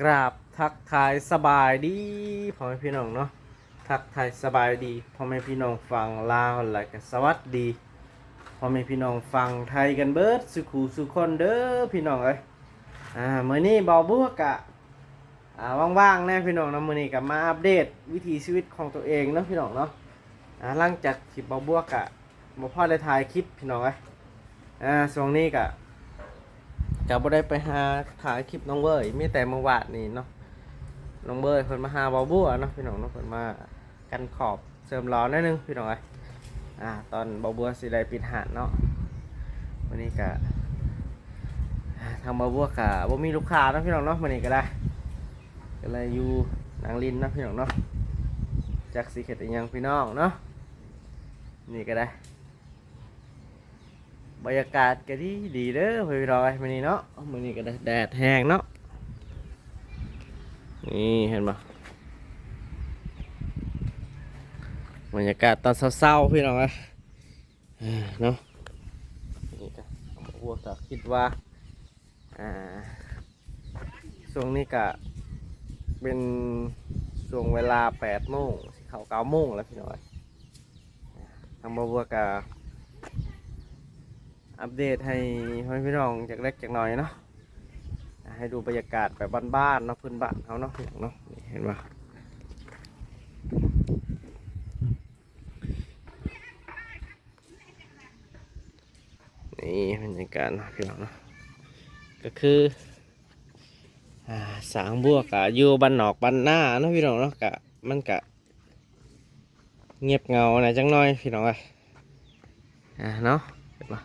ກາບທັກທາຍສະບາຍດີພໍ່ແມ່ພີ່ນ້ອງເນາະ, ທັກທາຍສະບາຍດີພໍ່ແມ່ພີ່ນ້ອງຝັ່ງລາວ ແລະກະສະຫວັດດີພໍ່ແມ່ພີ່ນ້ອງຝັ່ງໄທກັນເບິດສູ່ຄູ່ສູ່ຄົນເດີພີ່ນ້ອງເອີຍ. ອາ ມື້ນີ້ເບົາບົວກະ ອາ ວ່າງໆແດ່ພີ່ນ້ອງເນາະ, ມື້ນີ້ກະມາອັບເດດວິຖີຊີວິດຂອງຕົວເອງເນາະພີ່ນ້ອງເນາະ. ອາ ຫຼັງຈາກທີ່ເບົາບົວກະ ບໍ່ພໍໄດ້ຖ່າຍຄລິບພີ່ນ້ອງເອີຍ. ອາ ຊ່ວງນີ້ກະ ກະບໍ່ໄດ້ໄປຫາຖ່າຍຄລິບນ້ອງເວີຍ, ມີແຕ່ມື້ວານນີ້ເນາະ ນ້ອງເວີຍເພິ່ນມາຫາເບົາບົວເນາະພີ່ນ້ອງເນາະ, ເພິ່ນມາກັນຂອບເສີມຫຼໍໜ້ອຍໜຶ່ງພີ່ນ້ອງເອີຍ. ອາ ຕອນເບົາບົວຊິໄດ້ປິດຮ້ານເນາະ, ມື້ນີ້ກະ ອາ ທາງເບົາບົວກະບໍ່ມີລູກຄ້າເນາະພີ່ນ້ອງເນາະ, ມື້ນີ້ກະໄດ້ ກະເລີຍຢູ່ນັ່ງຫຼິ້ນເນາະພີ່ນ້ອງເນາະ, ຈັກຊິເຮັດອີ່ຫຍັງພີ່ນ້ອງເນາະ. ນີ້ກະໄດ້ ບັນຍາກາດກະດີດີເດີພີ່ນ້ອງເອີຍ ມື້ນີ້ເນາະ, ມື້ນີ້ກະໄດ້ແດດແຮງເນາະ. ນີ້ເຫັນບໍ່ ບັນຍາກາດຕອນເຊົ້າໆພີ່ນ້ອງເອີຍ ເນາະ. ນີ້ກະ ເຮົາມາອວກ ກະຄິດວ່າ ອາ ຊ່ວງນີ້ກະເປັນຊ່ວງເວລາແປດໂມງ ຊິເຂົ້າເກົ້າໂມງແລ້ວພີ່ນ້ອງເອີຍ. ທາງເບົາບົວກະອັບເດດໃຫ້ພໍ່ແມ່ພີ່ນ້ອງຈັກເລັກຈັກໜ້ອຍເນາະ, ໃຫ້ດູບັນຍາກາດແບບບ້ານໆເນາະ, ພື້ນບ້ານເຮົາເນາະ ພີ່ນ້ອງເນາະ. ນີ້ເຫັນບໍ່ ນີ້ບັນຍາກາດເນາະພີ່ນ້ອງເນາະ, ກະຄື ອາ ສ້າງບົວກະຢູ່ບ້ານນອກບ້ານນາເນາະພີ່ນ້ອງເນາະ, ກະ ມັນກະງຽບເຫງົາແດ່ຈັກໜ້ອຍພີ່ນ້ອງເອີຍ ອາ ເນາະ. ເຫັນບໍ່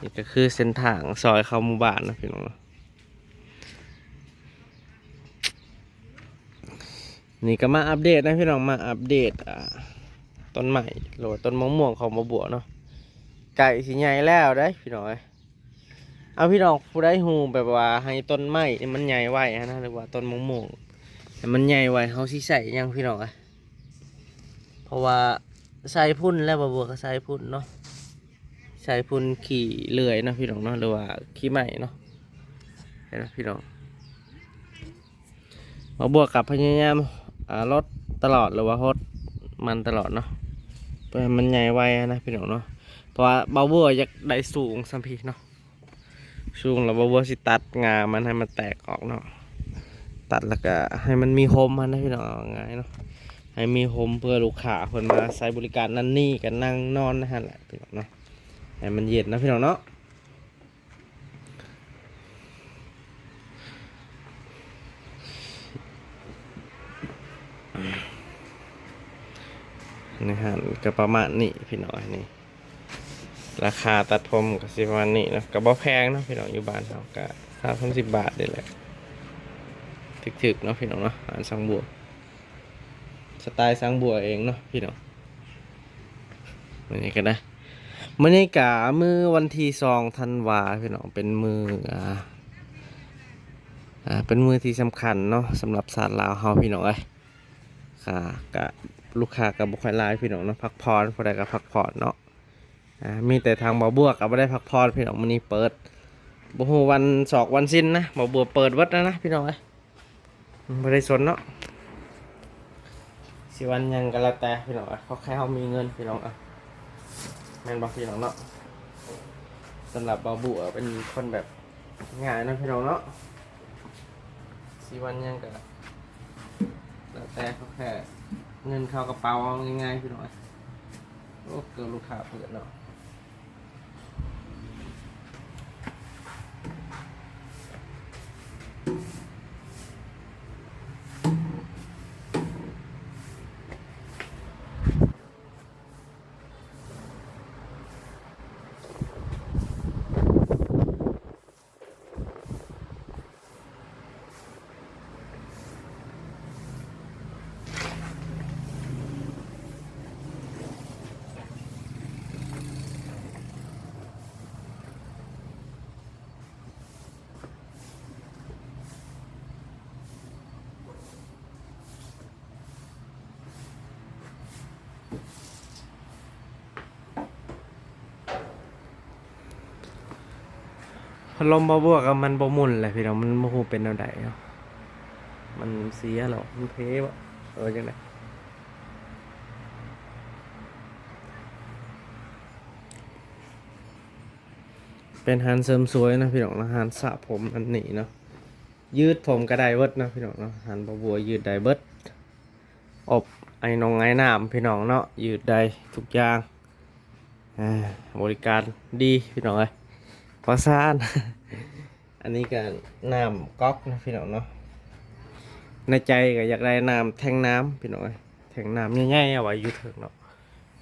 ນີ້ກະຄືເສັ້ນທາງຊອຍເຂົ້າໝູ່ບ້ານເນາະພີ່ນ້ອງເນາະ. ນີ້ກະມາອັບເດດນະພີ່ນ້ອງ, ມາອັບເດດ ອາ ຕົ້ນໄມ້ ຫຼືວ່າຕົ້ນມະມ່ວງຂອງເບົາບົວເນາະ, ໃກ້ຊິໃຫຍ່ແລ້ວເດ້ພີ່ນ້ອງເອີຍ. ເອົາ ພີ່ນ້ອງຜູ້ໃດຮູ້ແບບວ່າໃຫ້ຕົ້ນໄມ້ນີ້ມັນໃຫຍ່ໄວຫັ້ນນະ ຫຼືວ່າຕົ້ນມະມ່ວງໃຫ້ມັນໃຫຍ່ໄວ ເຮົາຊິໃຊ້ຫຍັງພີ່ນ້ອງເອີຍ? ເພາະວ່າໃສ່ຝຸ່ນແລ້ວ ເບົາບົວກະໃສ່ຝຸ່ນເນາະ, ໃສ່ຝຸ່ນຂີ້ເລື່ອຍເນາະພີ່ນ້ອງເນາະ ຫຼືວ່າຂີ້ໄມ້ເນາະ. ເຫັນບໍ່ພີ່ນ້ອງ ເບົາບົວກະພະຍາຍາມ ອາ ລົດຕະຫຼອດ ຫຼືວ່າຫົດມັນຕະຫຼອດເນາະ ເພື່ອໃຫ້ມັນໃຫຍ່ໄວຫັ້ນນະພີ່ນ້ອງເນາະ. ເພາະວ່າເບົາບົວຢາກໄດ້ສູງສ່ຳພີ້ເນາະ, ສູງແລ້ວເບົາບົວຊິຕັດງ່າມັນໃຫ້ມັນແຕກອອກເນາະ, ຕັດແລ້ວກະໃຫ້ມັນມີຮົ່ມຫັ້ນນະພີ່ນ້ອງ ເອົາງ່າຍເນາະ ໃຫ້ມີຮົ່ມເພື່ອລູກຄ້າເພິ່ນມາໃຊ້ບໍລິການນັ້ນນີ້ ກະນັ່ງນອນໃນຫັ້ນແຫຼະພີ່ນ້ອງເນາະ, ໃຫ້ມັນເຢັນເນາະພີ່ນ້ອງເນາະ. ໃນຮ້ານກະປະມານນີ້ພີ່ນ້ອງເອີຍ, ນີ້ລາຄາຕັດຜົມກະຊິປະມານນີ້ເນາະ, ກະບໍ່ແພງເນາະພີ່ນ້ອງ, ຢູ່ບ້ານເຮົາກະສາມສິບບາດນີ້ແຫຼະ, ຖືກໆເນາະພີ່ນ້ອງເນາະ. ຮ້ານຊ່າງບົວ ສະໄຕຊ່າງບົວເອງເນາະພີ່ນ້ອງ. ມື້ນີ້ກະໄດ້ ມື້ນີ້ກະມື້ວັນທີສອງທັນວາພີ່ນ້ອງ, ເປັນມື້ ອາ ອາ ເປັນມື້ທີ່ສຳຄັນເນາະ ສຳລັບຊາດລາວເຮົາພີ່ນ້ອງເອີຍ. ກະ ກະລູກຄ້າກະບໍ່ຄ່ອຍຫຼາຍພີ່ນ້ອງເນາະ, ພັກຜ່ອນ ຜູ້ໃດກະພັກຜ່ອນເນາະ. ອາ ມີແຕ່ທາງເບົາບົວກະບໍ່ໄດ້ພັກຜ່ອນພີ່ນ້ອງ, ມື້ນີ້ເປີດ ບໍ່ຮູ້ວັນສອກວັນສິນນະ, ເບົາບົວເປີດເບິດນະພີ່ນ້ອງເອີຍ. ບໍ່ໄດ້ສົນເນາະ, ຊິວັນຫຍັງກະແລ້ວແຕ່ພີ່ນ້ອງເອີຍ, ຂໍແຄ່ເຮົາມີເງິນພີ່ນ້ອງເອີຍ, ແມ່ນບໍ່ພີ່ນ້ອງເນາະ? ສຳລັບເບົາບົວເປັນຄົນແບບງ່າຍເນາະພີ່ນ້ອງເນາະ, ຊິວັນຫຍັງກະແລ້ວແຕ່, ຂໍແຄ່ເງິນເຂົ້າກະເປົາ ເອົາງ່າຍໆພີ່ນ້ອງເອີຍ. ໂອ້ ເກີບລູກຄ້າເປີດເນາະ. ພັດລົມເບົາບົວກະມັນບໍ່ໝຸ່ນແຫຼະພີ່ນ້ອງ, ມັນບໍ່ຮູ້ເປັນແນວໃດເນາະ. ມັນເສຍແລ້ວ ມັນເພບໍ່ ຫຼືວ່າຈັ່ງໃດ? ເປັນຮ້ານເສີມສວຍເນາະພີ່ນ້ອງເນາະ, ຮ້ານສະຜົມອັນນີ້ເນາະ, ຍືດຜົມກໍໄດ້ເບິດເນາະພີ່ນ້ອງເນາະ, ຮ້ານບ່າວບົວຍືດໄດ້ເບິດ. ອົບໄອນົງໄອນ້ຳພີ່ນ້ອງເນາະ, ຍືດໄດ້ທຸກຢ່າງ. ອ່າ ບໍລິການດີພີ່ນ້ອງເອີຍ, ປະສານ. ອັນນີ້ກໍນ້ຳກັອກເນາະພີ່ນ້ອງເນາະ, ໃນໃຈກໍຢາກໄດ້ນ້ຳແທງນ້ຳພີ່ນ້ອງເອີຍ, ແທງນ້ຳໃຫຍ່ໆ ເອົາໄວ້ຢູ່ເທິງເນາະ,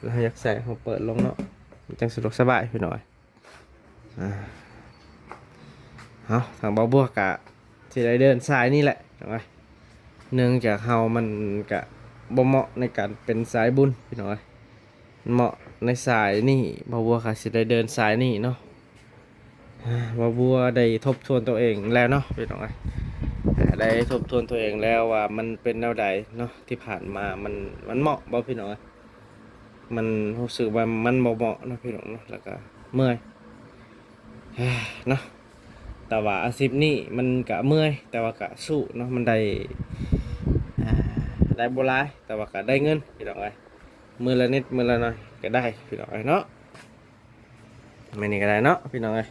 ແລ້ວເຮົາຢາກໃສ່ ເຮົາເປີດລົງເນາະ, ມັນຈັ່ງສະດວກສະບາຍພີ່ນ້ອງເອີຍ. ອ່າ ເອົາ ທາງບ່າວບົວກະຊິໄດ້ເດີນສາຍນີ້ແຫຼະ ເນາະ, ເນື່ອງຈາກເຮົາມັນກະບໍ່ເໝາະໃນການເປັນສາຍບຸນພີ່ນ້ອງເອີຍ, ເໝາະໃນສາຍນີ້, ບ່າວບົວກະຊິໄດ້ເດີນສາຍນີ້ເນາະ. ອ່າ ບ່າວບົວໄດ້ທົບທວນຕົວເອງແລ້ວເນາະພີ່ນ້ອງເອີຍ, ໄດ້ທົບທວນຕົວເອງແລ້ວວ່າມັນເປັນແນວໃດເນາະ, ທີ່ຜ່ານມາມັນ ມັນເໝາະບໍ່ພີ່ນ້ອງເອີຍ? ມັນຮູ້ສຶກວ່າມັນບໍ່ເໝາະເນາະພີ່ນ້ອງເນາະ, ແລ້ວກໍເມື່ອຍເນາະ. ແຕ່ວ່າອາຊີບນີ້ມັນກະເມື່ອຍ ແຕ່ວ່າກະສູ້ເນາະ, ມັນໄດ້ ອ່າ ໄດ້ບໍ່ຫຼາຍ ແຕ່ວ່າກະໄດ້ເງິນພີ່ນ້ອງເອີຍ, ມື້ລະນິດມື້ລະໜ້ອຍກະໄດ້ພີ່ນ້ອງເອີຍເນາະ. ມື້ນີ້ກໍໄດ້ເນາະພີ່ນ້ອງເອີຍ,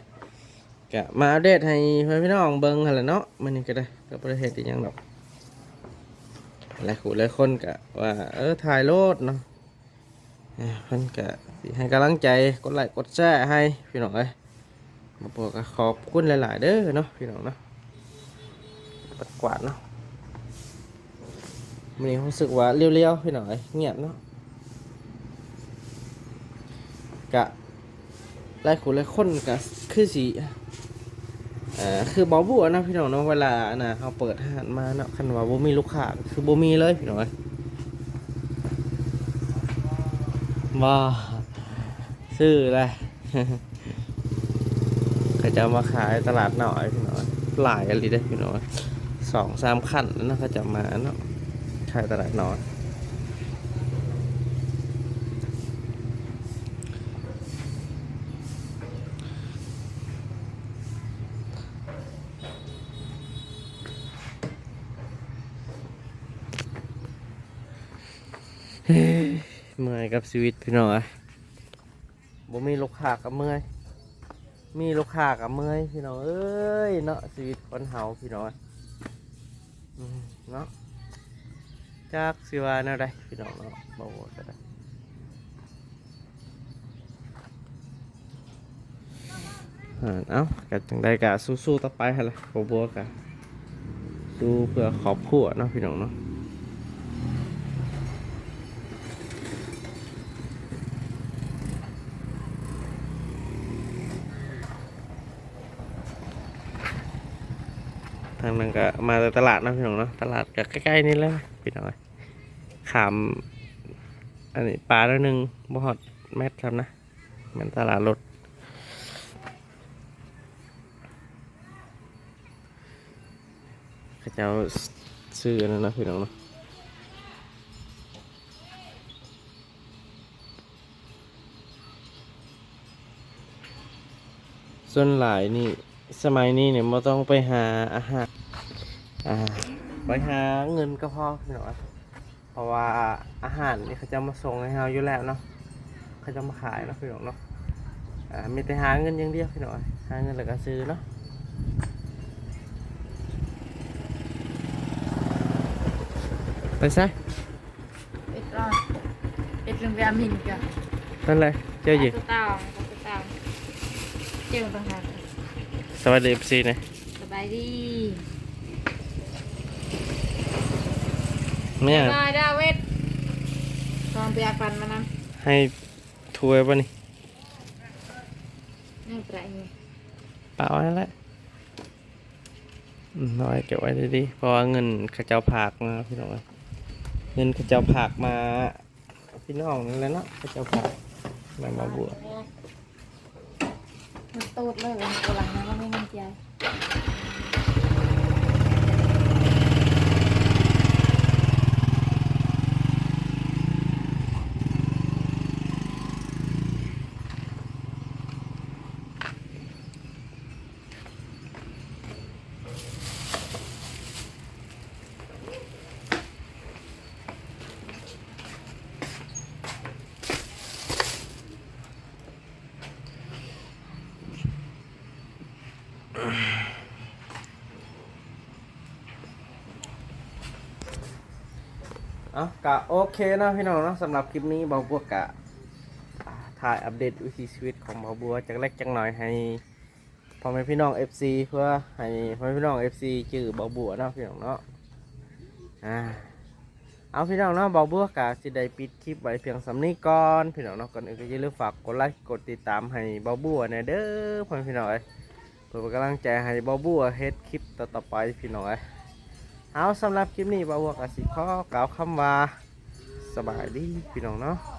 ກະມາອັບເດດໃຫ້ພໍ່ແມ່ພີ່ນ້ອງເບິ່ງຫັ້ນແຫຼະເນາະ. ມື້ນີ້ກໍໄດ້ ກໍບໍ່ໄດ້ເຮັດອີ່ຫຍັງດອກ, ຫຼາຍຄູ່ຫຼາຍຄົນກໍວ່າ ເອີ ຖ່າຍໂລດເນາະ, ເພິ່ນກໍຊິໃຫ້ກຳລັງໃຈ ກົດໄລກົດແຊໃຫ້ພີ່ນ້ອງເອີຍ. ບ່າວບົວກໍຂອບຄຸນຫຼາຍໆເດີເນາະພີ່ນ້ອງເນາະ, ປັດກວາດເນາະ. ມື້ນີ້ຮູ້ສຶກວ່າລຽວໆ ພີ່ນ້ອງເອີຍ, ງຽບເນາະ, ກະຫຼາຍຄູ່ຫຼາຍຄົນກະຄືຊິ ເອີ ຄືບໍ່ບົວເນາະພີ່ນ້ອງເນາະ, ເວລາອັນນ່າເຮົາເປີດຮ້ານມາເນາະ, ຄັນວ່າບໍ່ມີລູກຄ້າກໍຄືບໍ່ມີເລີຍພີ່ນ້ອງເອີຍ. ບໍ່ ຊື້ແຫຼະ. ເຂົາເຈົ້າມາຂາຍຕະຫຼາດນ້ອຍພີ່ນ້ອງ, ຫຼາຍອີ່ຫຼີເດ້ພີ່ນ້ອງ, ສອງສາມຄັນເນາະ ເຂົາເຈົ້າມາເນາະ, ຂາຍຕະຫຼາດນ້ອຍ. ເມື່ອຍກັບຊີວິດພີ່ນ້ອງເອີຍ. ບໍ່ມີລູກຄ້າກໍເມື່ອຍ, ມີລູກຄ້າກໍເມື່ອຍພີ່ນ້ອງເອີຍເນາະ, ຊີວິດຄົນເຮົາພີ່ນ້ອງເອີຍ ເນາະ. ຈັກຊິວ່າແນວໃດພີ່ນ້ອງເນາະ, ບໍ່ວ່າກໍໄດ້. ເອົ້າ ກໍຈັ່ງໃດກໍສູ້ໆຕໍ່ໄປຫັ້ນແຫຼະ, ບໍ່ບົວກໍສູ້ເພື່ອຄອບຄົວເນາະ ພີ່ນ້ອງເນາະ. ທາງນັ້ນກໍມາແຕ່ຕະຫຼາດເນາະ ພີ່ນ້ອງເນາະ, ຕະຫຼາດກໍໃກ້ໆນີ້ແຫຼະ ພີ່ນ້ອງເອີຍ. ຂ້າມອັນນີ້ປ່າໜ້ອຍໜຶ່ງ ບໍ່ຮອດແມັດຊ້ຳນະ, ແມ່ນຕະຫຼາດລົດ. ເຂົາເຈົ້າຊື້ອັນນັ້ນນະ ພີ່ນ້ອງເນາະ. ສ່ວນຫຼາຍນີ້ ສະໄໝນີ້ນີ້ບໍ່ຕ້ອງໄປຫາອາຫານ ອ່າ ໄປຫາເງິນກໍພໍພີ່ນ້ອງ, ເພາະວ່າອາຫານນີ້ເຂົາເຈົ້າມາສົ່ງໃຫ້ເຮົາຢູ່ແລ້ວເນາະ, ເຂົາເຈົ້າມາຂາຍເນາະ ພີ່ນ້ອງເນາະ. ອ່າ ມີແຕ່ຫາເງິນຢ່າງດຽວພີ່ນ້ອງ, ຫາເງິນແລ້ວກໍຊື້ເນາະ. ໄປໃສ? ເປັດລອດ ເປັດເລື່ອງວຽດມິນກະ ນັ້ນແຫຼະ ເຈົ້າຍິງ ຕາວ ຕາວ ເຈົ້າຕ່າງຫາກ. ສະບາຍດີ ເອັຟຊີ ນະ. ສະບາຍດີ. ແມ່ນຫຍັງ? ບາຍ ດາເວັດ ຕອນໄປເອົາປັນມານຳ ໃຫ້ຖ້ວຍບໍ່ນີ້? ໃຫ້ປະ ປະໄວ້ຫັ້ນແຫຼະ. ອືມ ເອົາໄວ້ ເກັບໄວ້ດີໆ ເພາະວ່າເງິນເຂົາເຈົ້າຝາກມາ ພີ່ນ້ອງເອີຍ, ເງິນເຂົາເຈົ້າຝາກມາ ພີ່ນ້ອງນີ້ແຫຼະເນາະ, ເຂົາເຈົ້າຝາກນຳມາບົວ. ມັນຕູດເລີຍ ໂກຫຼັງນະ ມັນບໍ່ມີເງິນຈ່າຍ. ເ ເອົາ ກະໂອເຄເນາະພີ່ນ້ອງເນາະ, ສຳລັບຄລິບນີ້ບ່າວບົວກະ ອ່າ ຖ່າຍອັບເດດວິຖີຊີວິດຂອງບ່າວບົວຈັກເລັກຈັກໜ້ອຍໃຫ້ພໍ່ແມ່ພີ່ນ້ອງເອັຟຊີ ເພື່ອໃຫ້ພໍ່ແມ່ພີ່ນ້ອງເອັຟຊີຈື່ບ່າວບົວເນາະພີ່ນ້ອງເນາະ. ອ່າ ເອົາພີ່ນ້ອງເນາະ, ບ່າວບົວກະຊິໄດ້ປິດຄລິບໄວ້ພຽງສ່ຳນີ້ກ່ອນພີ່ນ້ອງເນາະ. ກ່ອນອື່ນກໍຢ່າລືມຝາກກົດໄລກົດຕິດຕາມໃຫ້ບ່າວບົວແດ່ເດີ ພໍ່ແມ່ພີ່ນ້ອງເອີຍ, ເພື່ອເປັນກຳລັງໃຈໃຫ້ບ່າວບົວເຮັດຄລິບຕໍ່ໆໄປພີ່ນ້ອງເອີຍ. ເອົາ ສຳລັບຄລິບນີ້ບ່າວບົວກໍຊິຂໍກ່າວຄຳວ່າ ສະບາຍດີພີ່ນ້ອງເນາະ.